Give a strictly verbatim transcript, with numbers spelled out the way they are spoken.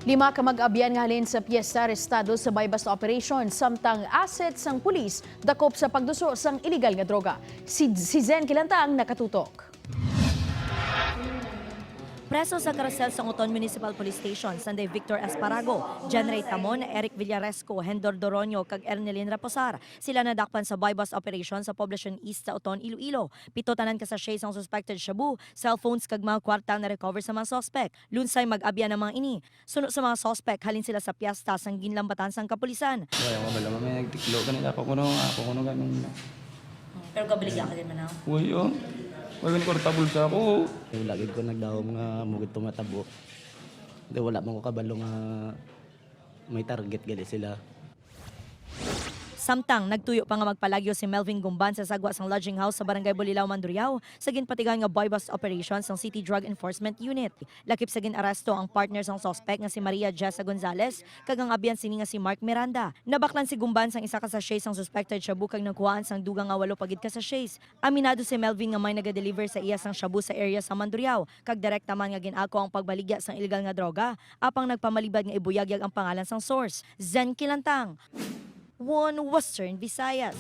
Lima ka mag-abyan nga halin sa piyesta arestado sa buy-bust operation, samtang asset sang pulis dakop sa pagduso sang iligal nga droga. Si, si Zen Kilantang nakatutok. Preso sa karusel sang Oton Municipal Police Station, Sunday Victor Esparago, John Ray Tamon, Eric Villaresco, Hendor Doroño, kag Ernelyn Reposar. Sila nadakpan sa buy-bust operation sa Poblacion East sa Oton, Iloilo. Pito tanan ka sachet sang suspected shabu, cellphones kag mga kwarta ang na-recover sa mga suspect. Lunsay mag-abyan ang mga ini. Suno sa mga suspect, halin sila sa piyesta sang ginlambatan sang kapulisan. Wala ko bala, may nagtiklo kanila ako kuno, ako kuno ganun. Pero gabaligya ka din man, ah? Uy, oh. Uy, may kwarta bulsa ako. Wala gid ko nagdahom nga mo gid to matabo. Di, wala man ko kabalo nga may target gali sila. Samtang, nagtuyo pa nga magpalagyo si Melvin Gumban sa sagwa sang lodging house sa Barangay Bulilao, Mandurriao, sa ginpatigayon nga buy-bust operation sang City Drug Enforcement Unit. Lakip sa gin-aresto ang partner sang suspect nga si Maria Jessa Gonzalez kag ang abyan sini nga si Mark Miranda. Nabaklan si Gumban sang isa ka sachet sang suspected shabu kag nagkuhaan sang dugang nga walo pa gid ka sachets. Aminado si Melvin nga may naga-deliver sa iya sang shabu sa area sa Mandurriao, kag direkta man nga gin-ako ang pagbaligya sang iligal nga droga, apang nagpamalibad nga ibuyagyag ang pangalan sang source. Zen Kilantang, One Western Visayas.